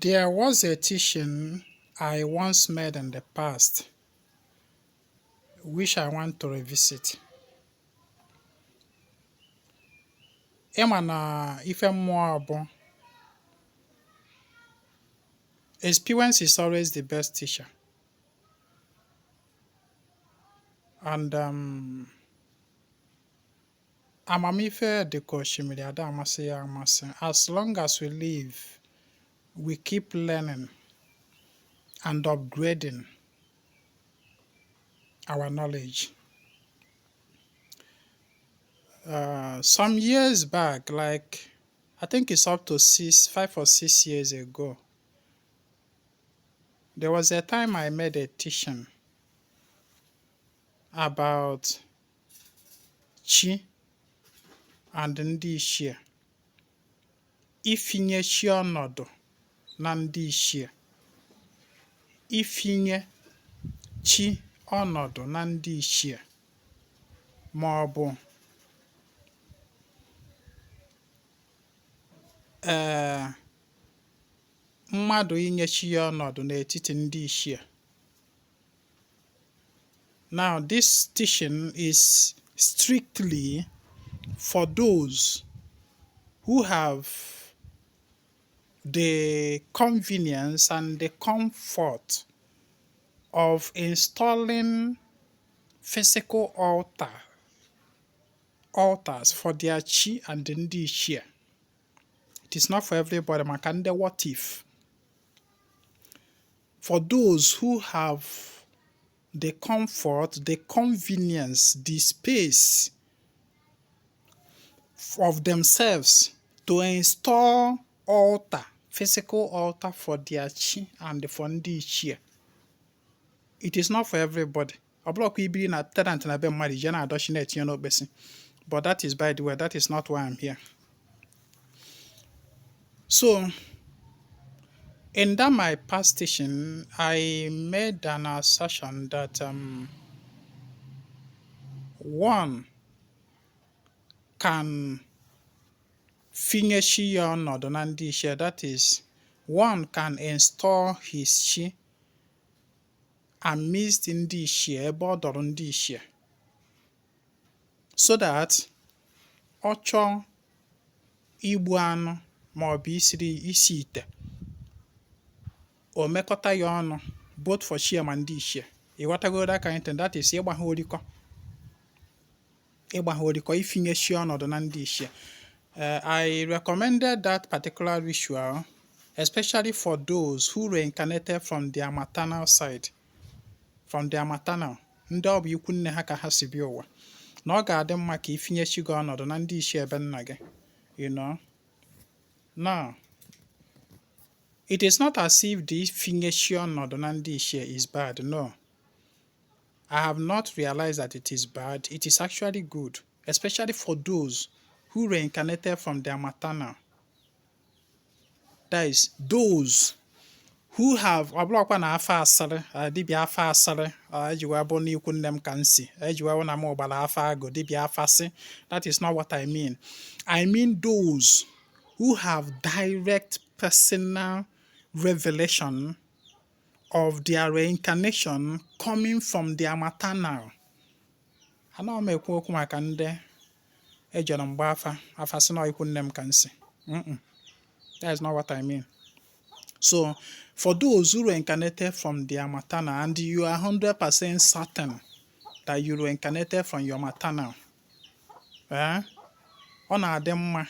There was a teaching I once made in the past which I want to revisit. Ị ma na ife mmụọ bụ experience is always the best teacher. And amamife dị ka osimiri ada amasị ya amasị. As long as we live, we keep learning and upgrading our knowledge. Some years back, like I think it's up to six, 5 or 6 years ago, there was a time I made a teaching about chi and ndị ichie, ifinye chi ọnọdụ na ndị ichie, ifinye chi ọnọdụ na ndị ichie ma ọ bụ ee mmadụ inye chi ya ọnọdụ n'etiti ndị ichie. Now, this teaching is strictly for those who have the convenience and the comfort of installing physical altars for their chi and ndị ichie. It is not for everybody maka ndị what if. For those who have the comfort, the convenience, the space of themselves to install altar, physical altar for their chi and for ndị ichie. It is not for everybody. Ọ bụrọkwa i biri na tenant na be mmadụ ije na-adọchi na-etinye n'okpesi. But that is by the way, that is not why I'm here. So, in that my past teaching, I made an assertion that one can finye chi ya ọnọdụ na ndị ichie, that is, one can install his chi amidst ndị ichie ebe ọ dọrọ ndị ichie so that ọ chọọ igbu anụ maọbụ isiri isi ite o mekọta ya ọnụ both for chi ya ma ndị ichie. Ị ghọtago that kind thing? That is ịgba ha orikọ, ịgba ha orikọ, ifinye chi ọnọdụ na ndị ichie. I recommended that particular ritual especially for those who reincarnated from their maternal side, from their maternal, ndị ọ bụ ikwu nne ha ka ha si bịa ụwa, na ọ ga-adị mma ka ifinye chi gị ọnọdụ na ndị ichie ebe nna gị. Now, it is not as if the ifinye chi ọnọdụ na ndị ichie is bad. No, I have not realized that it is bad. It is actually good, especially for those who reincarnated from their maternal. That is, those who have ọ bụrụkwa na afa asịrị dibịa afa asịrị eji wee bụ n'ikwu nne m ka m si eji wee bụ na m gbara afa agụ dibịa afa sị. That is not what I mean. I mean those who have direct personal revelation of their reincarnation coming from their maternal. Anaghị m ekwu okwu maka ndị ejere mgba afa afa sị na ikwu nne m ka m si. That is not what I mean. So, for those who reincarnated from their maternal and you are 100% certain that you reincarnated from your maternal, eh? Ọ na-adị mma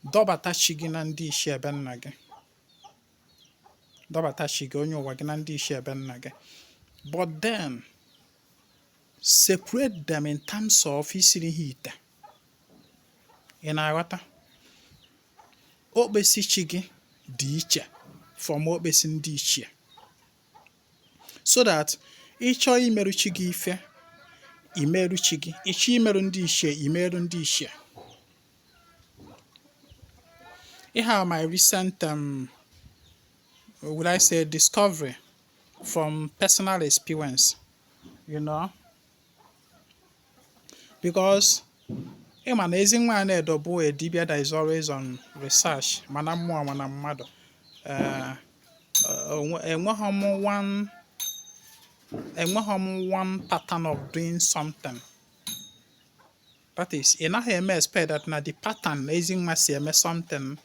dọbata chi gị na ndị ichie ebe nna gị, dọbata chi gị onye ụwa gị na ndị ichie ebe nna gị, but then separate them in terms of isiri ha ite. Ị na-aghọta? Okpesi chi gị dị iche from okpesi ndị ichie so that ị chọọ imerụ chi gị ife, imerụ chi gị, ị chọọ imerụ ndị ichie, imerụ ndị ichie. Ihe a my recent will I say discovery from personal experience, because ị ma na Ezinwa Anaedo bụ a dibia that is always on research, mana mmụọ mana mmadụ. Enweghị m one pattern of doing something. That is, ị naghị eme expect that na the pattern Ezinwa si eme something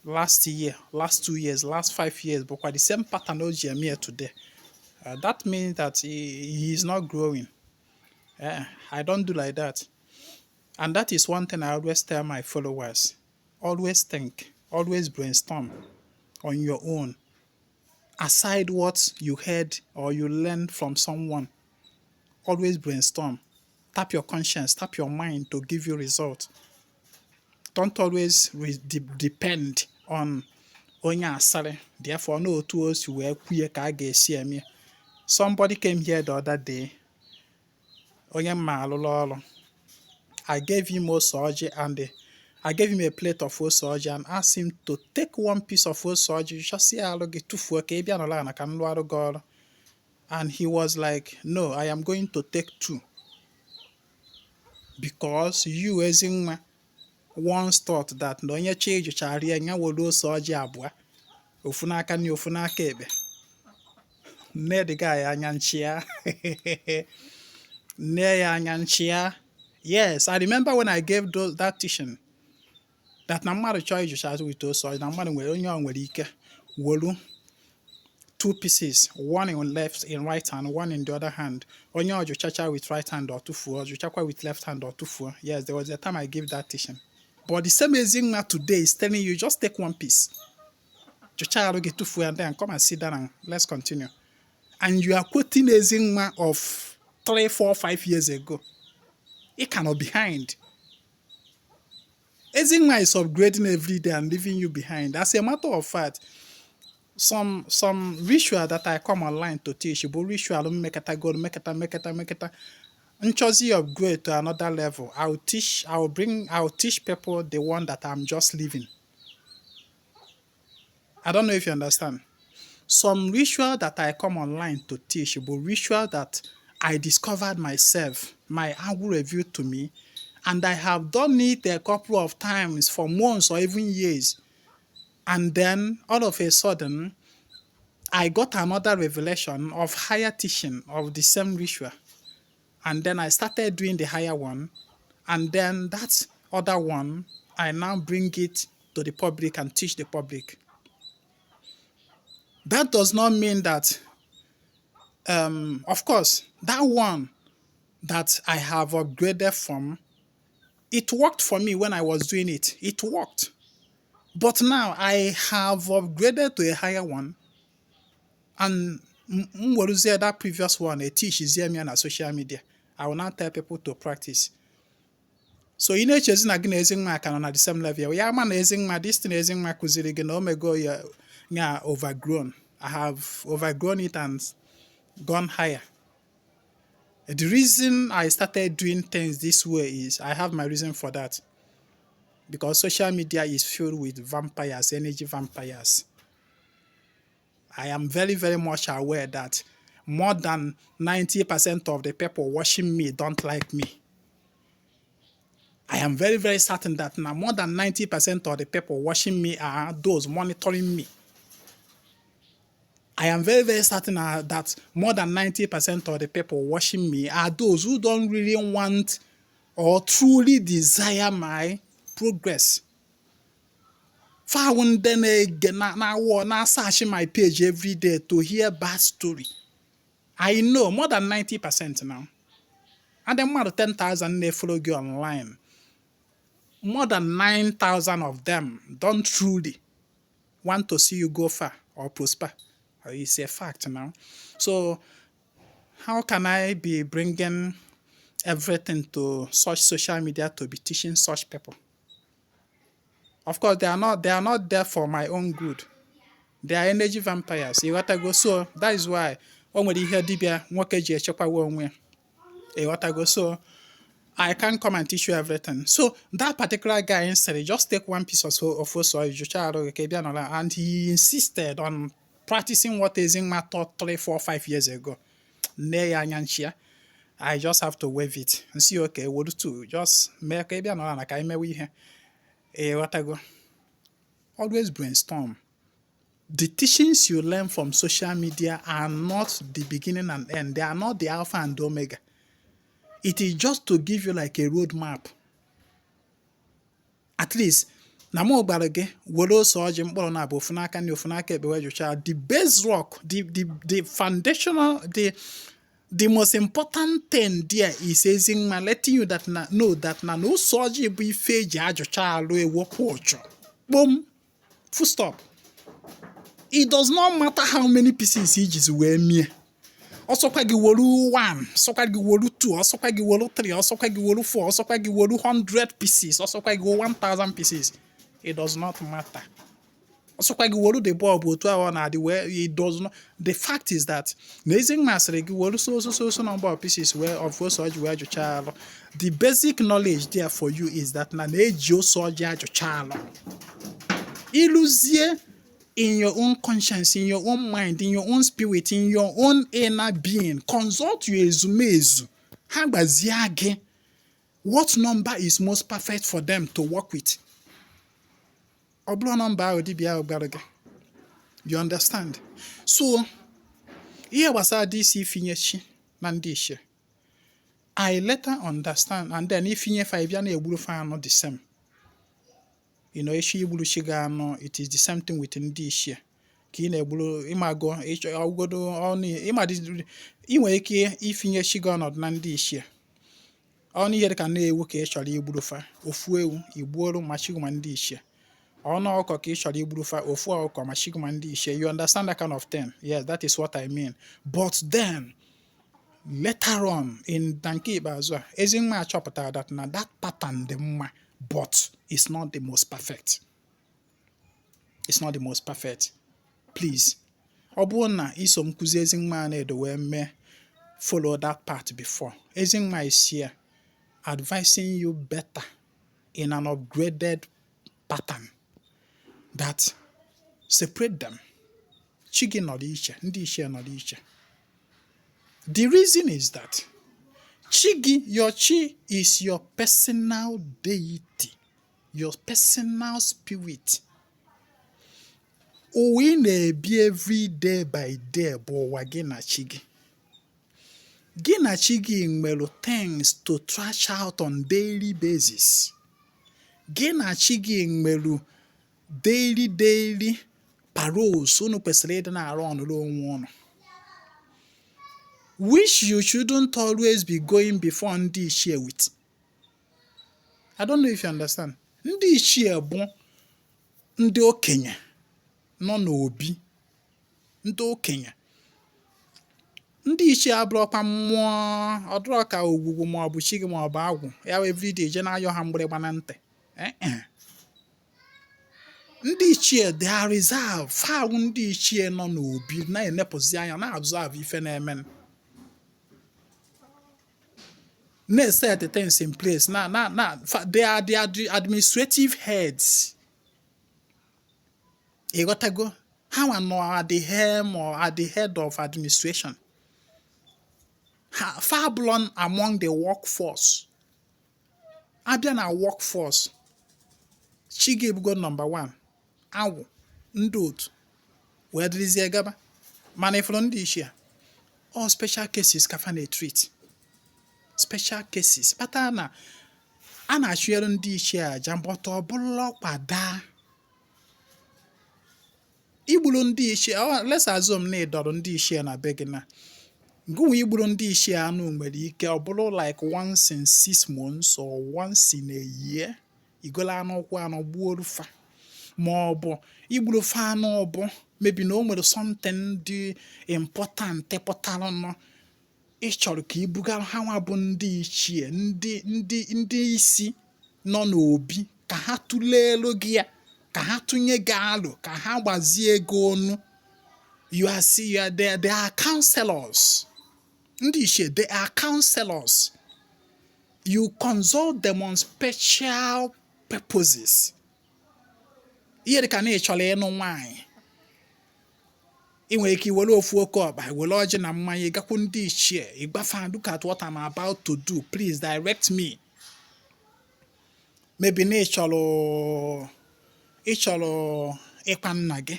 last year, last 2 years, last 5 years bụkwa the same pattern o ji eme ya today. That means that he is not growing. I don't do like that. And that is one thing I always tell my followers. Always think, always brainstorm on your own. Aside what you heard or you learned from someone, always brainstorm. Tap your conscience, tap your mind to give you result. Don't always depend on onye asarị, therefore na otu o si wee kwuye ka a ga-esi eme. Somebody came here the other day, onye mma alụlụ ọrụ. I gave him ose ọjị and I gave him a plate of ose ọjị and asked him to take one piece of ose ọjị, chọsịa alụ gị tụfuo ka ị bịa nọrọ ala ka m lụọ arụ gị ọrụ. And he was like, "No, I am going to take two. Because you, Ezinwa, once thought that na onye chọọ ịjụchara ya ya were ose ọjị abụọ, ofu n'aka nri, ofu n'aka ekpe." Nne the guy anya nchịa. Nne ya anya nchịa. Yes, I remember when I gave that teaching that na mmadụ chọọ ịjụcha azụ with ose ọjị na mmadụ nwere onye ọ nwere ike wolu two pieces, one in left in right hand, one in the other hand. Onye ọ jụchacha with right hand ọ tụfuo, ọ jụchakwa with left hand ọ tụfuo. Yes, there was a time I gave that teaching. But the same Ezinwa today is telling you, just take one piece. Jụcha arụ gị tụfuo and then come and sit down and let's continue. And you are quoting Ezinwa of 3, 4, 5 years ago. Ị ka nọ behind. Ezinwa is upgrading every day and leaving you behind. As a matter of fact, some ritual that I come online to teach bụ ritual mmekọta mekata mekata mekata nchọzi upgrade to another level. I will teach people the one that I'm just living. I don't know if you understand. Some ritual that I come online to teach bụ ritual that I discovered myself, my Agwu revealed to me, and I have done it a couple of times for months or even years. And then all of a sudden, I got another revelation of higher teaching of the same ritual. And then I started doing the higher one. And then that other one, I now bring it to the public and teach the public. That does not mean that, of course, that one that I have upgraded from, it worked for me when I was doing it. It worked. But now I have upgraded to a higher one. And m werezie that previous one eteachizie m ya na social media. I will now tell people to practice. So ị na-echezi na gị na Ezinwa ka nọ na the same level. Ya ma na Ezinwa, this thing Ezinwa kụziri gị na o mego ya ya overgrown. I have overgrown it and gone higher. The reason I started doing things this way is I have my reason for that. Because social media is filled with vampires, energy vampires. I am very, very much aware that more than 90% of the people watching me don't like me. I am very, very certain that now more than 90% of the people watching me are those monitoring me. I am very, very certain that more than 90% of the people watching me are those who don't really want or truly desire my progress. Fa wụ ndị na-ege na na-awọ na-asearch my page every day to hear bad story. I know more than 90% now. And then mmadụ 10,000 na-efollow gị online. More than 9,000 of them don't truly want to see you go far or prosper. It's a fact now. So how can I be bringing everything to such social media to be teaching such people? Of course, they are not there for my own good. They are energy vampires. Ịghọtago? So that is why o nwere ihe dibịa nwoke ji echekwawa onwe ya. Ịghọtago? So I can't come and teach you everything. So that particular guy said, just take one piece of ose jụcha arụ gị ka ị bịa nọrọ, and he insisted on practicing what Ezinwa taught 3, 4, 5 years ago. Nne ya anya nchi ya. I just have to wave it and see, okay, were two, just mee ka ị bịa nọrọ na ka anyị mewe ihe. Ịghọtago? Always brainstorm. The teachings you learn from social media are not the beginning and end. They are not the alpha and omega. It is just to give you like a road map. At least na m gwara gị were ose ọjị mkpụrụ na abụ ofu n'aka na ofu n'aka ekpe wee jụchaa the base rock, the foundational, the most important thing there is Ezinwa letting you that na know that na ose ọjị bụ ife eji ajụcha alụ ewepụ ụchụ kpom, full stop. It does not matter how many pieces ijizi wee mie. Ọsọkwa gị wolu 1, ọsọkwa gị wolu 2, ọsọkwa gị wolu 3, ọsọkwa gị wolu 4, ọsọkwa gị wolu 100 pieces, ọsọkwa gị wolu 1000 pieces, it does not matter. Ọsọkwa gị wolu the bulb otu ahụ ọ na-adị wee, it does not. The fact is that na Ezinwa sịrị gị wolu so so so so number of pieces wee of ose ọjị wee jụchaa alụ. The basic knowledge there for you is that na na-eji ose ọjị ajụcha alụ. Ịlụzie in your own conscience, in your own mind, in your own spirit, in your own inner being, consult your ezumezu, ha gbazie gị what number is most perfect for them to work with. Ọ bụrụ nọmba ahụ dibịa ahụ gwara gị. You understand? So ihe gbasara dị isi ifinye chi na ndị ichie, I later understand, and then ifinye fa, bịa na-egburu fa anụ the same, echi igburu chi gị anụ. It is the same thing with ndị ichie ka ị na-egburu ịmago ịchọ ọgwụgodo ọnụ ịma ị nwere ike ifinye chi gị ọnọdụ na ndị ichie ọnụ ihe dịka na ewu ka ị chọrọ igburu fa, ofu ewu igbuoro ma chi gị ma ndị ichie. Ọnụ ọkụkọ ka ị chọrọ igburu fa, ofu ọkụkọ ma chi gị ma ndị ichie. You understand that kind of thing? Yes, that is what I mean. But then later on in na nke ikpeazụ a, Ezinwa achọpụtara that na that pattern dị mma, but it's not the most perfect. It's not the most perfect. Please, ọ bụrụ na iso m kụzie Ezinwa a na-edo wee mee, follow that path before. Ezinwa is here advising you better in an upgraded pattern that separate them. Chi gị nọrọ iche, ndị ichie nọrọ iche. The reason is that chi gị, your chi is your personal deity, your personal spirit. Ụwa ị na-ebi every day by day bụ ụwa gị na chi gị. Gị na chi gị nwere things to trash out on daily basis. Gị na chi gị nwere daily daily paroles unu kwesịrị ịdị na-arụ ọnụrụ onwe unu, which you shouldn't always be going before ndị ichie with. I don't know if you understand. Ndị ichie bụ ndị okenye nọ n'obi, ndị okenye. Ndị ichie abụrụkwa mmụọ ọdụrọ ka ogwugwu maọbụ chi gị maọbụ agwụ ya wee everyday je na-ayọ ha mgbịrịgba na ntị. Eh, eh. Ndị ichie, they are reserved. Fa ndị ichie nọ n'obi na-enepụzi anya, na-observe ife na-eme, na-set the things in place na they are the administrative heads. Ịghọtago? Ha nwa nọ at the helm or at the head of administration. Ha fa abụrọ among the workforce. Abịa na workforce, chi gị ebugo number one, agwụ, ndị otu wee dịrịzie gaba. Mana ifuru ndị ichie, all special cases ka fa na-etreat, special cases kpatara na a na-achụnyere ndị ichie aja mbọta. Ọ bụla kwada igburu ndị ichie, let's assume na ịdọrọ ndị ichie na be gị na gụnwa igburu ndị ichie anụ nwere ike ọ bụrụ like once in 6 months or once in a year, igolo anụ ụkwụ anụ gbuoru fa, ma ọ bụ igburu fa anụ bụ maybe na o nwere something dị important pụtara nọ ị chọrọ ka ibugara ha nwa bụ ndị ichie, ndị isi nọ n'obi, ka ha tụlee elu gị ya, ka ha tụnye gị alụ, ka ha gbazie ego onu. You are see, you are there, they are counselors. Ndị ichie, they are counselors. You consult them on special purposes. Ihe dị ka na ị chọrọ ịnụ nwaanyị, ị nwere ike iwere ofu oke ọkpa, were ọjị na mmanya, gakwu ndị ichie, ịgbafa, "Look at what I'm about to do, please direct me." Maybe na ị chọrọ ịkwa nna gị.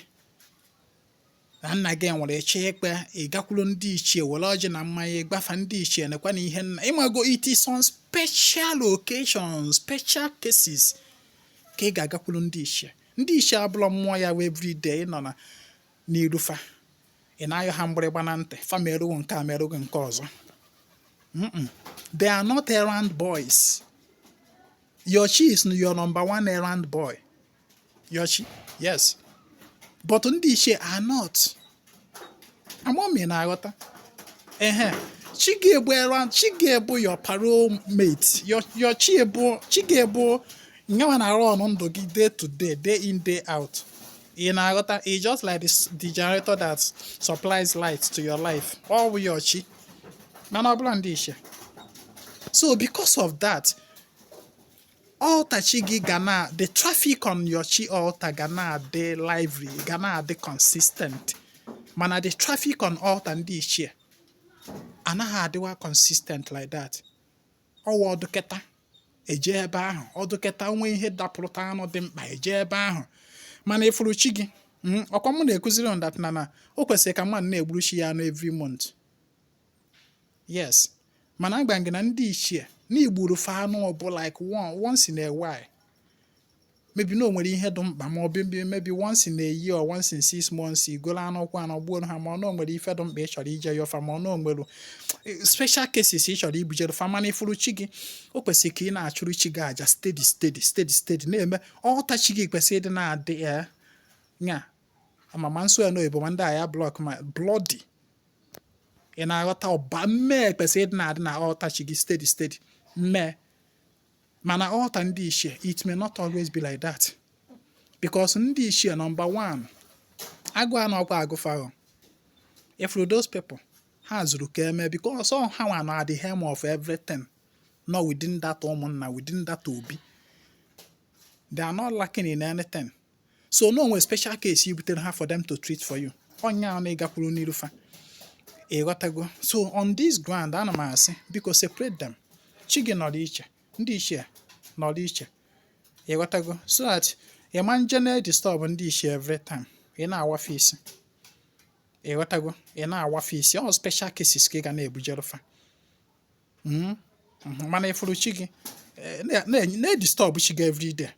Na nna gị nwere ịchọ ikpe, ị gakwuru ndị ichie, were ọjị na mmanya gbafa ndị ichie, nekwa na ihe nna ịmago. It is on special occasions, special cases, ka ị ga-agakwuru ndị ichie. Ndị ichie abụrọ mmụọ ya wee everyday ị nọ na n'irufa, ị na-ayọ ha mgbịrịgba na ntị, fa merụghị nke a, merụghị nke ọzọ. They are not errand boys. Your chi is your number one errand boy, your chi, yes, but ndị ichie are not. Amami na-aghọta ehe. Chi ga-ebu errand, chi ga-ebu your parole mate, your chi bụ chi ga-ebu nyanwa na-arụ ọnụ ndụ gị day to day, day in, day out. Ị na-aghọta? It's just like the generator that supplies light to your life. Ọ bụ your chi, mana ọ bụla ndị ichie. So because of that, altar chi gị ga na, the traffic on your chi altar ga na-adị lively, ga na-adị consistent, mana the traffic on altar ndị ichie anaghị adịwa consistent like that. Ọwa ọdụkịta eje ebe ahụ, ọdụkịta nwe ihe dapụrụta anụ dị mkpa, eje ebe ahụ. Mana ịfụrụ chi gị, ọkwa mụ na-ekụziri unu that na o kwesịrị ka mmadụ na-egburu chi ya anụ every month, yes, mana agba gị na ndị ichie na igburu fa anụ ọbụ like once in a while, maybe na o nwere ihe dị mkpa, ma ọ bụ maybe once in a year or once in 6 months, igolo anụ ụkwụ anọ gbuoro ha, ma ọ na o nwere ife dị mkpa ị chọrọ ije yọfa, ma ọ na o nwere special cases ị chọrọ ibujere fa. Mana ifuru chi gị, o kwesịrị ka ị na-achụrụ chi gị aja steady, steady, steady, steady, na-eme altar chi gị kwesịrị ịdị na-adị ya nya amama nsọ ya n'oyibo, ma ndị a ya block ma bloody. Ị na-aghọta? Ọba mmee kwesịrị ịdị na-adị na altar chi gị steady, steady mmee. Mana altar ndị ichie, it may not always be like that, because ndị ichie, number one, agụ anọkwa agụfa. Ifuru those people, ha zuru ka eme, because ọ ha nwa nọ at the helm of everything, not within that ụmụnna, within that obi. They are not lacking in anything. So no nwere special case i butere ha for them to treat for you, ọnya na ịgakwuru n'iru fa. Ịghọtago? So on this ground, ana m asị, biko, separate them. Chi gị nọrọ iche, ndị ichie nọrọ iche. Ịghọtago? So that ịma nje na-disturb ndị ichie every time ị na-awafe isi. Ịghọtago? Ị na-awafe isi, ọ special cases ka ị ga na-ebujere fa. Mana ịfụrụ chi gị, na-edisturb chi gị everyday,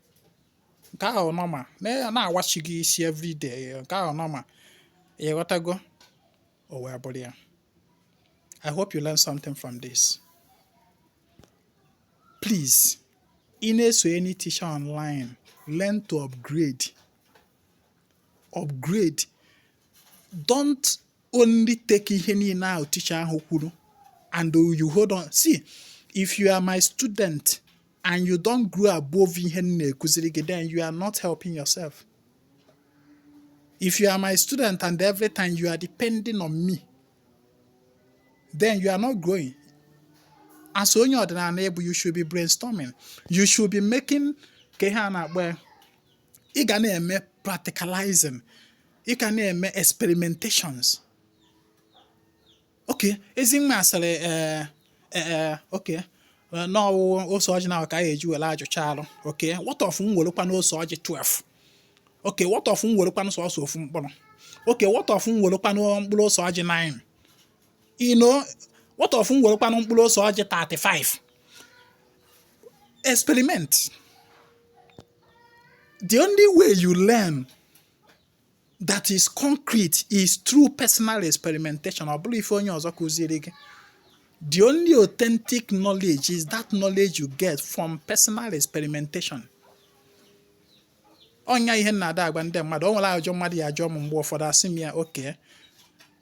nke ahụ normal. Na-awa chi gị isi everyday, nke ahụ normal. Ịghọtago? O wee bụrụ ya. I hope you learn something from this. Please, ị na-eso any teacher online, learn to upgrade, upgrade. Don't only take ihe niile ahụ teacher ahụ kwuru and you hold on. See, if you are my student and you don't grow above ihe m na-ekuziri gị, then you are not helping yourself. If you are my student and every time you are depending on me, then you are not growing. As onye ọdịnala ebu, you should be brainstorming, you should be making ka ihe a na-akpọ ya, ị ga na-eme practicalizing, ị ga na-eme experimentations. Okay, Ezinwa asịrị, ee ee, okay, n'ọwụ ose ọjị na ka a ga-eji were ajụcha arụ. Okay, what of m werekwa ose ọjị 12? Okay, what of m werekwanụ sọsọ ofu mkpụrụ? Okay, what of m werekwanụ mkpụrụ ose ọjị 9? What of m werekwanụ mkpụrụ ose ọjị 35? Experiment. The only way you learn that is concrete is through personal experimentation. Ọ bụrụ ife onye ọzọ kụziri gị. The only authentic knowledge is that knowledge you get from personal experimentation. Ọnya ihe m na-ada agba ndị mmadụ. O nwere ajụjụ mmadụ ya ajụọ m mgbe ụfọdụ, asị m ya, "Okay,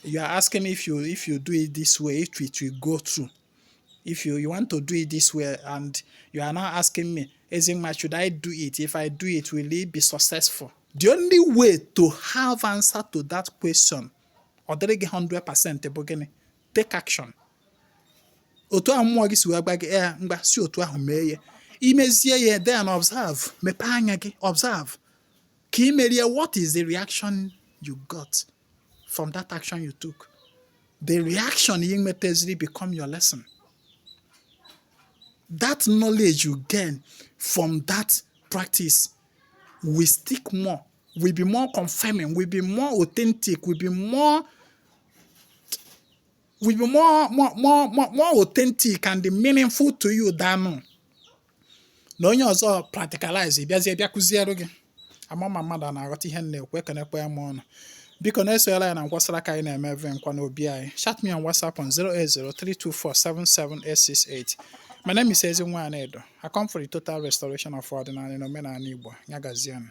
you are asking if you do it this way, if it will go through. If you want to do it this way and you are now asking me, Ezinwa, should I do it? If I do it, will it be successful?" The only way to have answer to that question, ọ dịrị gị 100%, bụ gịnị? Take action. Otu ahụ mmụọ gị si wee gba gị, ee, mgba si otu ahụ mee ya, imezie ya, then observe. Mepee anya gị, observe ka ị merie. What is the reaction you got from that action you took? The reaction ị nwetaziri become your lesson. That knowledge you gain from that practice will stick more. Will be more confirming, will be more authentic, will be more authentic and meaningful to you than na onye ọzọ practicalize bịazie bịa kụziere gị. Ama ma mmadụ a na-aghọta ihe m na-ekwu. Ekenekwa m ọnụ. Biko na-esonyela ya na nkwasara aka anyị na-eme eve nkwa n'obi anyị. Chat me on WhatsApp on 08032477868. My name is Ezinwa Anaedo. I come for the total restoration of ọdịnala na omenala Igbo. Ya gazienụ.